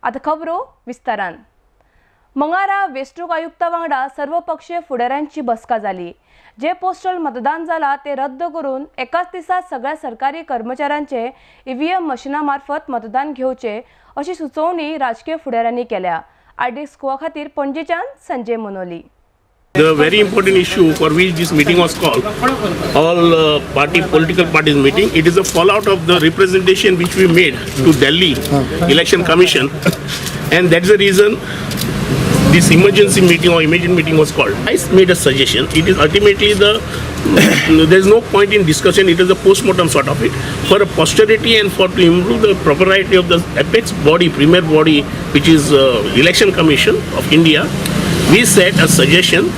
आतां खबरो विस्तारान. मंगळारा वेंचणूक आयुक्ता वांगडा सर्वपक्षीय फुडाऱ्यांची बसका जाली. जे पोस्टल मतदान जाला ते रद्द करून एकाच दिसा सगळ्या सरकारी कर्मचाऱ्यांचे ईव्हीएम मशिना मार्फत मतदान घेवचे अशी सुचोवणी राजकीय फुडाऱ्यांनी केल्या. आयडीएक्स गोवा खातीर पणजेच्यान Sanjay Manoli. The very important issue for which this meeting was called, all party political parties meeting, it is a fallout of the representation which we made to Delhi Election Commission, and that's the reason this emergency meeting or immediate meeting was called. I made a suggestion. It is ultimately there is no point in discussion. It is a post-mortem sort of it for a posterity and for to improve the propriety of the apex body, premier body, which is Election Commission of India. We set a suggestion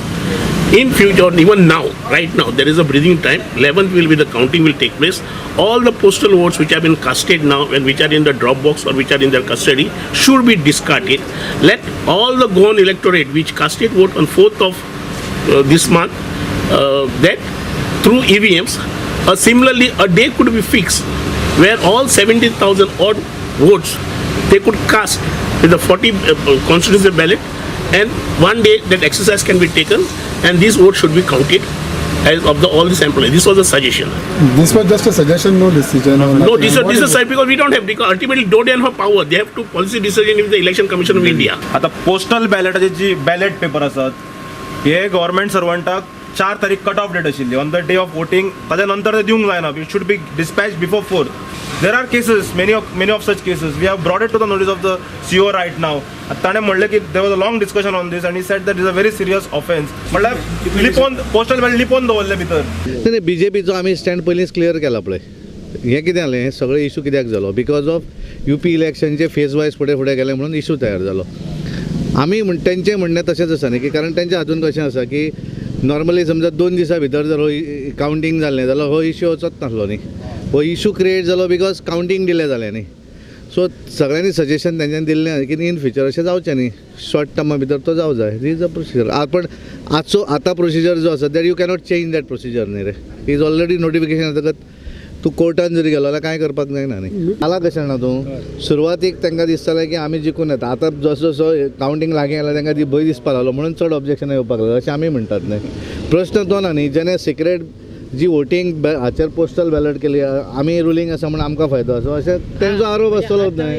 in future, or even now, right now, there is a breathing time. 11th will be the counting will take place. All the postal votes which have been casted now and which are in the drop box or which are in their custody should be discarded. Let all the Goan electorate which casted vote on 4th of this month, that through EVMs, similarly a day could be fixed where all 70,000 odd votes they could cast with the 40 constituency ballot, and one day that exercise can be taken and these votes should be counted as of the all the sample. This was a suggestion. This was just a suggestion, no decision. Or No, nothing. this What is is a side because we don't have, because ultimately don't have power. They have to policy decision with the Election Commission of India. आता postal बॅलेटाची जी ballot paper आसात हे government सर्वंटाक 4 तारीख cut off date आशिल्ली on the day of voting. ताच्या नंतर ते दिवंक जायना. It should be dispatch before 4. There are cases, many of such cases we have brought it to the notice of the CO right now. ताणें म्हणलें की there was a long discussion on this and he said that is a very serious offence. म्हणल्यार लिपोवन postal ballot लिपोवन दवरले भितर. नाही, B J पीचो आमी स्टँड पयलींच क्लियर केला. पळय हें कितें जालें, हें सगळें इशू कित्याक जालो, because of U P इलेक्शनचे फेज वायज फुडें फुडें गेले म्हणून इशू तयार जालो. आमी म्हण तेंचें म्हणणें तशेंच आसा न्ही की कारण तेंच्या हातून कशें आसा की नॉर्मली समजा 2 दिसां भितर जर हो कावंटींग जालें जाल्यार हो इशू वचत नासलो न्ही. हो इशू क्रिएट जालो because counting delay जालें न्ही. सो सगळ्यांनी सजेशन तेंच्यांनी दिल्लें की इन फ्युचर अशें जावचें न्ही, शॉर्ट टर्मा भितर तो जावं जाय. Is a procedure. पण आजचो आतां प्रोसिजर जो आसा that you cannot change that procedure न्ही रे. Is already notification येतकच तूं कोर्टान जरी गेलो जाल्यार कांय करपाक जायना न्ही. आला कशें ना तूं सुरवातीक तांकां दिसतालें की आमी जिखून येता. आतां जसो जसो कावंटींग लागीं आयला तांकां ती भंय दिसपाक लागलो म्हणून चड ऑब्जेक्शनां येवपाक लागलो अशें आमी म्हणटात न्ही. प्रश्न तो ना न्ही, जेणे सिक्रेट जी वोटींग हाचेर पोस्टल बॅलट केली आमी रुलींग आसा म्हणून आमकां फायदो आसा अशें तेंचो आरोप आसतलोच न्ही.